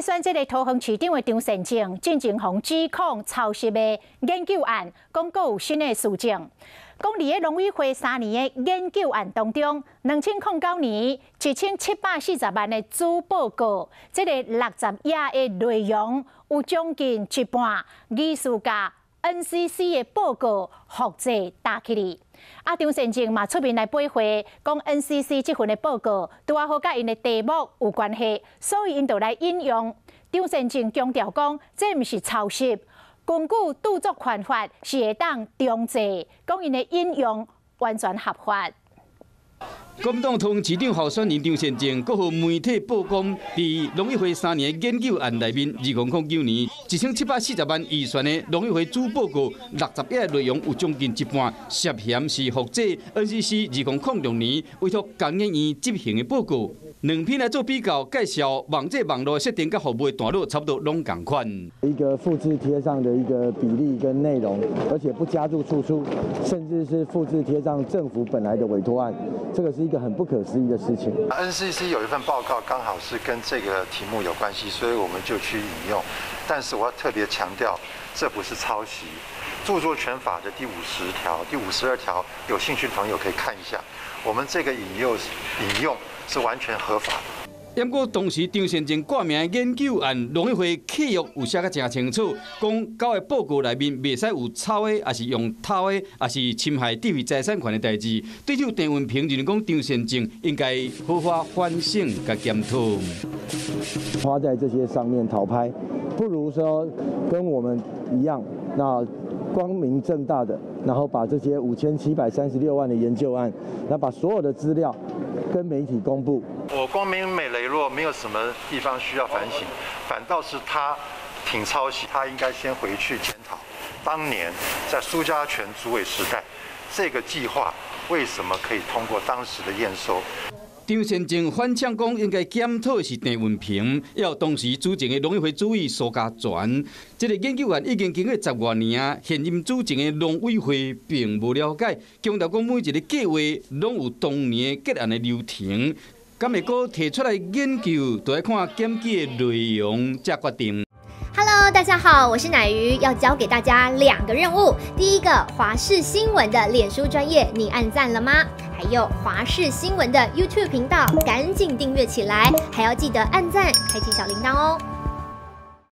選這个桃園市長的張善政，進前予指控抄襲的研究案，講閣有新的事證。講佇个農委會3年的研究案當中，2009年1740萬的主報告，這个60頁的內容有將近一半，疑似共 NCC 的報告複製貼起來。啊，張善政嘛出面來駁回，講 NCC 這份的報告拄仔好佮𪜶的題目有關係，所以𪜶就來引用。張善政強調講，這毋是抄襲，根據著作權法是會當重製，講𪜶的引用完全合法。國民黨桃園市長候選人張善政，閣予媒體曝光，佇農委會三年研究案內面，2009年1740萬預算的農委會主報告60頁內容有將近一半涉嫌是複製 NCC 2006年委託工研院執行的報告。兩篇來做比較，介紹網際網路設定佮服務的段落差不多攏仝款。一個複製貼上的一個比例跟內容，而且不加注出處，甚至是複製貼上政府本來的委託案，這個是一個很不可思議的事情。 NCC 有一份報告，剛好是跟這個題目有關係，所以我們就去引用。但是我要特別強調，這不是抄襲。著作權法的第50條、第52條，有興趣的朋友可以看一下。我們這個引用是完全合法的。不過當時張善政掛名研究案，農委會契約有寫甲誠清楚，講交的報告內面袂使有抄的，抑是用偷的，抑是侵害智慧財產權的代誌。對手鄭運鵬認為講張善政應該好好反省佮檢討。花在這些上面討拍，不如說跟我們一樣，那光明正大的，然後把這些5736萬的研究案，那把所有的資料跟媒體公布。我光明磊落，沒有什麼地方需要反省，反倒是他挺抄襲，他應該先回去檢討，當年在蘇嘉全主委時代，這個計劃為什麼可以通過當時的驗收？張善政反嗆講，應該檢討的是鄭運鵬，抑有當時主政的農委會主委蘇嘉全。這个研究案已經經過十外年啊，現任主政的農委會並無了解，強調講每一个計劃攏有當年結案的流程，敢會閣提出來研究，就愛看檢舉的內容才決定。 Hello，大家好，我是乃瑜，要交給大家兩個任務。第一個，華視新聞的臉書專頁，你按讚了嗎？還有華視新聞的 YouTube 頻道，趕緊訂閱起來，還要記得按讚，開啟小鈴鐺哦。